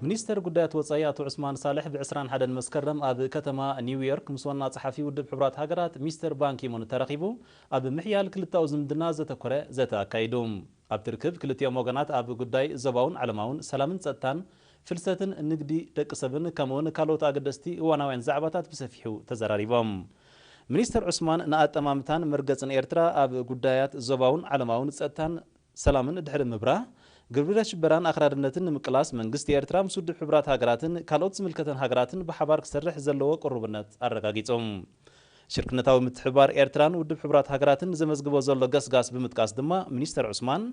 ሚኒስተር ጉዳያት ወጻኢ ኣቶ ዑስማን ሳልሕ ብ ዕስራን ሓደን መስከረም ኣብ ከተማ ኒውዮርክ ምስ ዋና ጸሓፊ ውድብ ሕቡራት ሃገራት ሚስተር ባንኪሙን ተራኺቡ ኣብ ምሕያል ክልተኣዊ ዝምድና ዘተኮረ ዘተ ኣካይዱ። ኣብቲ ርክብ ክልቲኦም ወገናት ኣብ ጉዳይ ዞባውን ዓለማውን ሰላምን ጸጥታን፣ ፍልሰትን ንግዲ ደቂ ሰብን ከምኡውን ካልኦት ኣገደስቲ እዋናውያን ዛዕባታት ብሰፊሑ ተዘራሪቦም። ሚኒስተር ዑስማን ንኣጠማምታን መርገጽን ኤርትራ ኣብ ጉዳያት ዞባውን ዓለማውን ጸጥታን ሰላምን ድሕሪ ምብራህ፣ ግብረ ሽበራን ኣኽራርነትን ንምቅላስ መንግስቲ ኤርትራ ምስ ውድብ ሕቡራት ሃገራትን ካልኦት ዝምልከተን ሃገራትን ብሓባር ክሰርሕ ዘለዎ ቅሩብነት ኣረጋጊጹ። ሽርክነታዊ ምትሕብባር ኤርትራን ውድብ ሕቡራት ሃገራትን ዘመዝግቦ ዘሎ ገስጋስ ብምጥቃስ ድማ፣ ሚኒስተር ዑስማን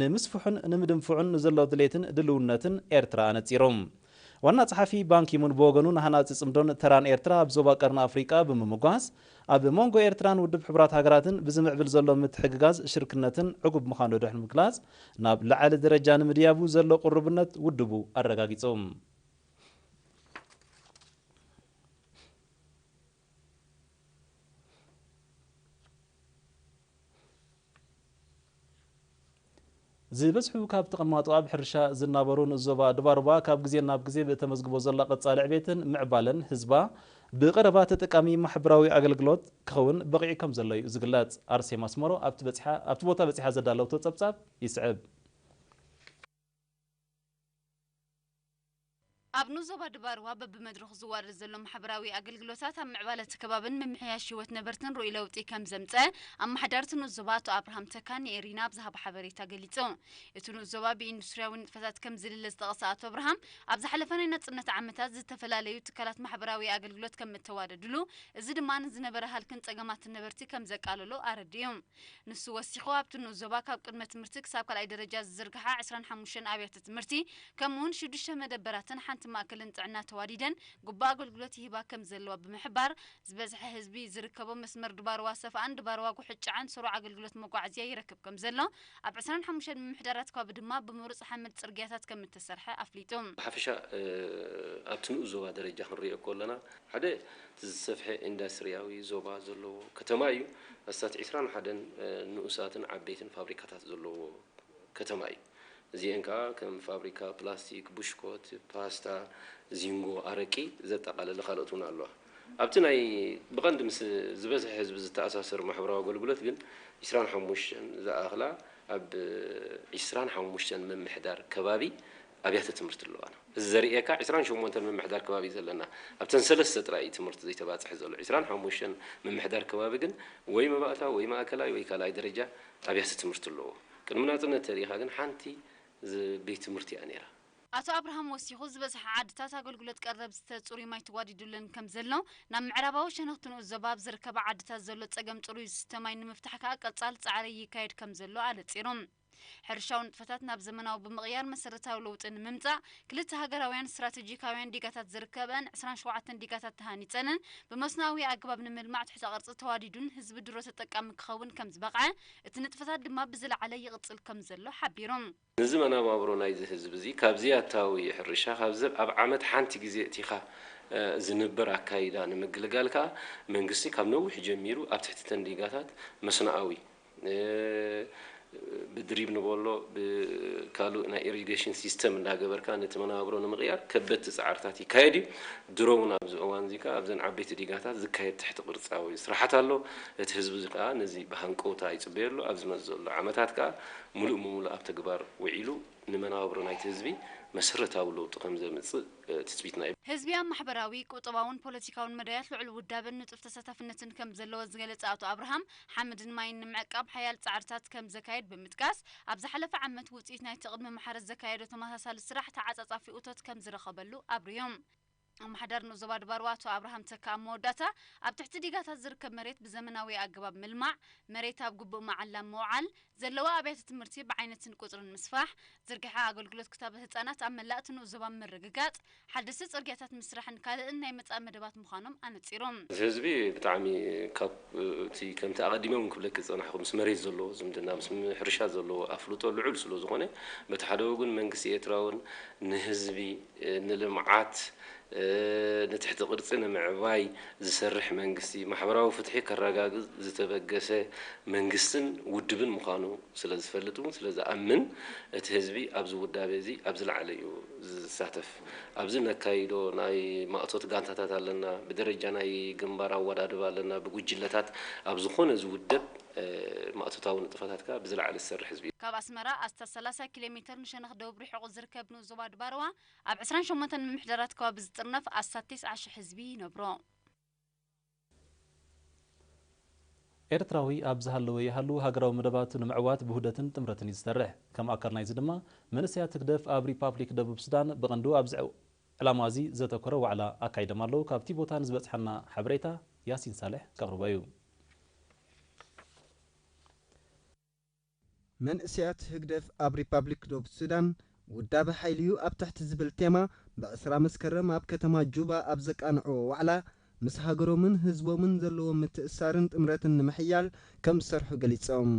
ንምስፍሑን ንምድንፍዑን ንዘሎ ድሌትን ድልውነትን ኤርትራ ኣነጺሩ። ዋና ጸሓፊ ባንኪሙን ብወገኑ፣ ንሃናጺ ጽምዶን ተራን ኤርትራ ኣብ ዞባ ቀርኒ ኣፍሪቃ ብምምጓስ፣ ኣብ መንጎ ኤርትራን ውድብ ሕቡራት ሃገራትን ብዝምዕብል ዘሎ ምትሕግጋዝ ሽርክነትን ዕጉብ ምዃኑ ድሕሪ ምግላጽ፣ ናብ ላዕሊ ደረጃ ንምድያቡ ዘሎ ቅሩብነት ውድቡ ኣረጋጊጹ። ዝበዝሑ ካብ ተቐማጦ ኣብ ሕርሻ ዝናበሩ ንዞባ ድባርባ ካብ ግዜ ናብ ግዜ ብእተመዝግቦ ዘላ ቀጻሊ ዕቤትን ምዕባለን ህዝባ ብቐረባ ተጠቃሚ ማሕበራዊ ኣገልግሎት ክኸውን በቒዑ ከም ዘሎ እዩ ዝግለጽ። ኣርሴማ ኣስመሮ ኣብቲ በጺሓ-፣ ኣብቲ ቦታ በጺሓ ዘዳለውቶ ጸብጻብ ይስዕብ። ኣብ ንኡስ ዞባ ድባርዋ በብመድረኹ ዝዋረድ ዘሎ ማሕበራዊ ኣገልግሎታት ኣብ ምዕባለ እቲ ከባብን ምምሕያሽ ህይወት ነበርትን ርኡይ ለውጢ ከም ዘምጸ ኣመሓዳሪ እቲ ንኡስ ዞባ ኣቶ ኣብርሃም ተካ ንኤሪና ኣብ ዝሃቦ ሓበሬታ ገሊጹ። እቲ ንኡስ ዞባ ብኢንዱስትሪያዊ ንጥፈታት ከም ዝልለ ዝጠቐሰ ኣቶ ኣብርሃም፣ ኣብ ዝሓለፈ ናይ ናጽነት ዓመታት ዝተፈላለዩ ትካላት ማሕበራዊ ኣገልግሎት ከም እተዋደድሉ፣ እዚ ድማ ንዝነበረ ሃልክን ጸገማትን ነበርቲ ከም ዘቃለሎ ኣረዲኡ። ንሱ ወሲኹ፣ ኣብቲ ንኡስ ዞባ ካብ ቅድመ ትምህርቲ ክሳብ ካልኣይ ደረጃ ዝዝርግሓ ዕስራን ሓሙሽተን ኣብያተ ትምህርቲ፣ ከምኡውን ሽዱሽተ መደበራትን ሓንቲ ማእከልን ጥዕና ተዋዲደን ግቡእ ኣገልግሎት ይህባ ከም ዘለዋ ብምሕባር፣ ዝበዝሐ ህዝቢ ዝርከቦ መስመር ድባርዋ ሰፍኣን ድባርዋ ጉሕጫዓን ስሩዕ ኣገልግሎት መጓዓዝያ ይረክብ ከም ዘሎ፣ ኣብ ዕስራን ሓሙሽተን ምምሕዳራት ከባቢ ድማ ብምሩጽ ሓመድ ጽርግያታት ከም እተሰርሐ ኣፍሊጡ። ብሓፈሻ፣ እ፣ ኣብቲ ንኡስ ዞባ ደረጃ ክንሪኦ ከለና፣ ሓደ እቲ ዝሰፍሐ ኢንዳስትሪያዊ ዞባ ዘለዎ ከተማ እዩ። ኣስታት ዕስራን ሓደን ንኡሳትን ዓበይትን ፋብሪካታት ዘለዎ ከተማ እዩ። እዚአን ከኣ ከም ፋብሪካ ፕላስቲክ፣ ብሽኮት፣ ፓስታ፣ ዚንጎ፣ ኣረቂ ዘጠቓለለ ካልኦት እውን ኣለዋ። ኣብቲ ናይ ብቐንዲ ምስ ዝበዝሐ ህዝቢ ዝተኣሳሰር ማሕበራዊ ኣገልግሎት ግን ዕስራን ሓሙሽተን ዝኣኽላ ኣብ ዕስራን ሓሙሽተን ምምሕዳር ከባቢ ኣብያተ ትምህርቲ ኣለዋና። እዚ ዘርእየካ ዕስራን ሸሞንተን ምምሕዳር ከባቢ እዩ ዘለና። ኣብተን ሰለስተ ጥራይ እዩ ትምህርቲ ዘይተባጽሐ ዘሎ። ዕስራን ሓሙሽተን ምምሕዳር ከባቢ ግን ወይ መባእታ ወይ ማእከላይ ወይ ካልኣይ ደረጃ ኣብያተ ትምህርቲ ኣለዎ። ቅድሚ ናጽነት ተሪኢኻ ግን ሓንቲ ዝ-፣ ቤት ትምህርቲ እያ ነይራ። ኣቶ ኣብርሃም ወሲኹ፣ ዝበዝሓ ዓድታት ኣገልግሎት ቀረብ ዝስተ ጽሩይ ማይ ተዋዲዱለን ከም ዘሎ፣ ናብ ምዕራባዊ ሸነኽ እቲ ንኡስ ዞባ ኣብ ዝርከባ ዓድታት ዘሎ ጸገም ጽሩይ ዝስተ ማይ ንምፍታሕ ከኣ ቀጻሊ ጻዕሪ ይካየድ ከም ዘሎ ኣነጺሩ። ሕርሻዊ ንጥፈታት ናብ ዘመናዊ ብምቕያር መሰረታዊ ለውጢ ንምምጻእ፣ ክልተ ሃገራውያን ስትራተጂካውያን ዲጋታት ዝርከበን ዕስራን ሸውዓተን ዲጋታት ተሃኒጸንን ብመስኖኣዊ ኣገባብ ንምልማዕ ትሕተ ቅርጺ ተዋዲዱን ህዝቢ ድሮ ተጠቃሚ ክኸውን ከም ዝበቕዐ፣ እቲ ንጥፈታት ድማ ብዝለዓለ ይቕጽል ከም ዘሎ ሓቢሩ። ነዚ መናባብሮ ናይዚ ህዝቢ እዚ ካብዚ ኣታዊ ሕርሻ፣ ካብዚ ኣብ ዓመት ሓንቲ ግዜ እቲኻ፣ እ፣ ዝንበር ኣካይዳ ንምግልጋል ከኣ መንግስቲ ካብ ነዊሕ ጀሚሩ ኣብ ትሕቲ ተን ዲጋታት መስኖኣዊ፣ እ፣ ብድሪብ ንበሎ፣ ብካልእ ናይ ኢሪጌሽን ሲስተም እንዳገበርካ ነቲ መናባብሮ ንምቕያር ከበድቲ ጻዕርታት ይካየድ እዩ። ድሮ እውን ኣብዚ እዋን እዚ ከኣ ኣብዘን ዓበይቲ ዲጋታት ዝካየድ ትሕቲ ቅርጻዊ ስራሓት ኣሎ። እቲ ህዝቢ እዚ ከኣ ነዚ ብሃንቀውታ ይጽበዮ ኣሎ። ኣብ ዝመጽእ ዘሎ ዓመታት ከኣ ምሉእ ብምሉእ ኣብ ተግባር ውዒሉ ንመናባብሮ ናይቲ ህዝቢ መሰረታዊ ለውጢ ከም ዘምጽእ፣ እ፣ ትጽቢትና እዩ። ህዝቢ ኣብ ማሕበራዊ፣ ቁጠባውን ፖለቲካውን መዳያት ልዑል ውዳበን ንጡፍ ተሳታፍነትን ከም ዘለዎ ዝገለጸ ኣቶ ኣብርሃም፣ ሓመድን ማይን ንምዕቃብ ሓያል ጻዕርታት ከም ዘካየድ ብምጥቃስ፣ ኣብ ዝሓለፈ ዓመት ውጽኢት ናይቲ ቅድሚ ማሕረስ ዘካየዶ ተመሳሳሊ ስራሕ ተዓጻጻፊ እቶት ከም ዝረኸበሉ ኣብርዮም። ኣመሓዳሪ ንኡስ ዞባ ድባርዋ ኣቶ ኣብርሃም ተካ ኣብ መወዳእታ፣ ኣብ ትሕቲ ዲጋታት ዝርከብ መሬት ብዘመናዊ ኣገባብ ምልማዕ፣ መሬት ኣብ ግቡእ መዓላ ምውዓል፣ ዘለዋ ኣብያተ ትምህርቲ ብዓይነትን ቁጽርን ምስፋሕ፣ ዝርግሐ ኣገልግሎት ክታበት ህጻናት ኣብ መላእ እቲ ንኡስ ዞባ ምርግጋጽ፣ ሓደስቲ ጽርግያታት ምስራሕን ካልእን ናይ መጻኢ መደባት ምዃኖም ኣነጺሮም። እዚ ህዝቢ ብጣዕሚ ካብ እቲ ከምቲ ኣቐዲመ እውን ክብለኪ ዝጸናሕኩ ምስ መሬት ዘለዎ ዝምድና፣ ምስ ሕርሻ ዘለዎ ኣፍልጦ ልዑል ስለ ዝኾነ፣ በቲ ሓደ ወገን መንግስቲ ኤርትራ እውን ንህዝቢ፣ ንልምዓት፣ ንትሕቲ ቅርጺ ንምዕባይ ዝሰርሕ መንግስቲ፣ ማሕበራዊ ፍትሒ ከረጋግጽ ዝተበገሰ መንግስትን ውድብን ምዃኑ ስለ ዝፈልጥ እውን ስለ ዝኣምን፣ እቲ ህዝቢ ኣብዚ ውዳቤ እዚ ኣብ ዝለዓለ እዩ ዝሳተፍ። ኣብዚ ነካይዶ ናይ ማእቶት ጋንታታት ኣለና፣ ብደረጃ ናይ ግንባር ኣወዳድባ ኣለና፣ ብጉጅለታት ኣብ ዝኾነ ዝውደብ ማእቶታዊ ንጥፈታት ከኣ ብዝለዓለ ዝሰርሕ ህዝቢ እዩ። ካብ ኣስመራ ኣስታት ሰላሳ ኪሎ ሜተር ንሸነኽ ደቡብ ርሒቑ ዝርከብ ንኡስ ዞባ ድባርዋ፣ ኣብ ዕስራን ሸሞንተን ምምሕዳራት ከባቢ ዝጥርነፍ ኣስታት ተስዓ ሽሕ ህዝቢ ይነብሮ። ኤርትራዊ ኣብ ዝሃለወ ይሃሉ ሃገራዊ መደባቱ ንምዕዋት ብውህደትን ጥምረትን እዩ ዝሰርሕ። ከም ኣካል ናይዚ ድማ፣ መንእሰያት ህግደፍ ኣብ ሪፓብሊክ ደቡብ ሱዳን ብቐንዱ ኣብዚ ዕላማ እዚ ዘተኮረ ዋዕላ ኣካይዶም ኣለዉ። ካብቲ ቦታ ንዝበጽሓና ሓበሬታ ያሲን ሳልሕ ከቕርቦ እዩ። መንእሰያት ህግደፍ ኣብ ሪፓብሊክ ደቡብ ሱዳን ውዳበ ሓይሊ'ዩ ኣብ ትሕቲ ዝብል ቴማ ብዕስራ መስከረም ኣብ ከተማ ጁባ ኣብ ዘቃንዕዎ ዋዕላ፣ ምስ ሃገሮምን ህዝቦምን ዘለዎም ምትእስሳርን ጥምረትን ንምሕያል ከም ዝሰርሑ ገሊጾም።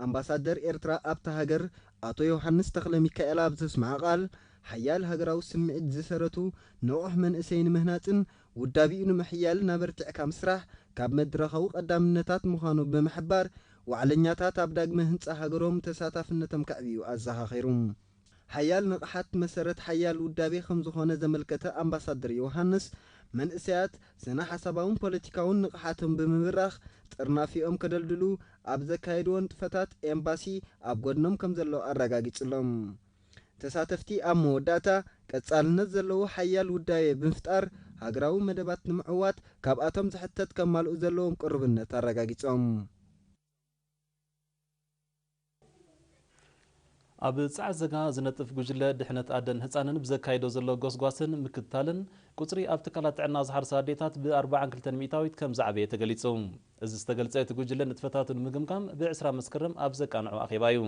ኣምባሳደር ኤርትራ ኣብታ ሃገር ኣቶ ዮሃንስ ተኽለ ሚካኤል ኣብ ዘስምዖ ቃል፣ ሓያል ሃገራዊ ስምዒት ዝሰረቱ ንቑሕ መንእሰይ ንምህናጽን ውዳቢኡ ንምሕያልን ኣበርቲዕካ ምስራሕ ካብ መድረኻዊ ቀዳምነታት ምዃኑ ብምሕባር፣ ዋዕለኛታት ኣብ ዳግመ ህንጻ ሃገሮም ተሳታፍነቶም ከዕብዩ ኣዘኻኺሩ። ሓያል ንቕሓት መሰረት ሓያል ውዳቤ ከም ዝኾነ ዘመልከተ ኣምባሳደር ዮሃንስ፣ መንእሰያት ስነ ሓሳባውን ፖለቲካውን ንቕሓቶም ብምብራኽ ጥርናፊኦም ከደልድሉ ኣብ ዘካየድዎ ንጥፈታት ኤምባሲ ኣብ ጎድኖም ከም ዘሎ ኣረጋጊጹሎም። ተሳተፍቲ ኣብ መወዳእታ ቀጻልነት ዘለዎ ሓያል ውዳቤ ብምፍጣር ሃገራዊ መደባት ንምዕዋት ካብኣቶም ዝሕተት ከማልኡ ዘለዎም ቅሩብነት ኣረጋጊጾም። ኣብ ጸዓዘጋ ዝነጥፍ ጉጅለ ድሕነት ኣደን ህጻንን ብዘካይዶ ዘሎ ጎስጓስን ምክትታልን ቁጽሪ ኣብ ትካላት ጥዕና ዝሓርሳ ኣዴታት ብ ኣርባዓን ክልተን ሚእታዊት ከም ዝዓበየ ተገሊጹ። እዚ ዝተገልጸ እቲ ጉጅለ ንጥፈታቱ ንምግምጋም ብ ዕስራ መስከረም ኣብ ዘቃንዖ ኣኼባ እዩ።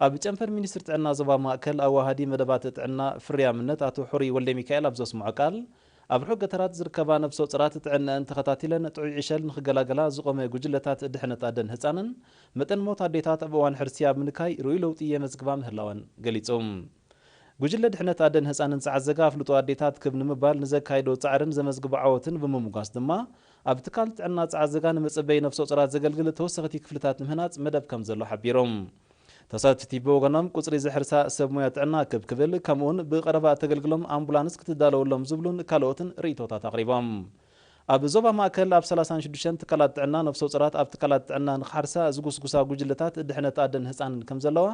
ኣብ ጨንፈር ሚኒስትሪ ጥዕና ዞባ ማእከል ኣዋሃዲ መደባት ጥዕና ፍርያምነት ኣቶ ሑሪ ወልደሚካኤል ኣብ ዘስምዖ ቃል፣ ኣብ ርሑቕ ገጠራት ዝርከባ ነፍሰ ጡራት ጥዕነአን ተኸታቲለን ጥዑይ ዕሸል ንኽገላገላ ዝቖመ ጉጅለታት ድሕነት ኣደን ህጻንን መጠን ሞት ኣዴታት ኣብ እዋን ሕርሲ ኣብ ምንካይ ርኡይ ለውጢ የመዝግባ ምህላወን ገሊጹ። ጉጅለ ድሕነት ኣደን ህጻንን ጸዓዘጋ ኣፍልጦ ኣዴታት ክብ ንምባል ንዘካይዶ ጻዕርን ዘመዝግቦ ዓወትን ብምምጓስ ድማ፣ ኣብ ትካል ጥዕና ጸዓዘጋ ንመጸበዪ ነፍሰ ጡራት ዘገልግል ተወሰኽቲ ክፍልታት ምህናጽ መደብ ከም ዘሎ ሓቢሮም። ተሳተፍቲ ብወገኖም ቁጽሪ ዝሕርሳ ሰብ ሞያ ጥዕና ክብ ክብል፣ ከምኡውን ብቐረባ እተገልግሎም ኣምቡላንስ ክትዳለወሎም ዝብሉን ካልኦትን ርእይቶታት ኣቕሪቦም። ኣብ ዞባ ማእከል ኣብ ሰላሳን ሽዱሽተን ትካላት ጥዕና ነፍሰ ጡራት ኣብ ትካላት ጥዕና ንኽሓርሳ ዝጉስጉሳ ጉጅለታት ድሕነት ኣደን ህጻንን ከም ዘለዋ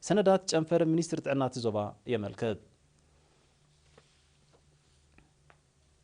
ሰነዳት ጨንፈር ሚኒስትሪ ጥዕና እቲ ዞባ የመልክት።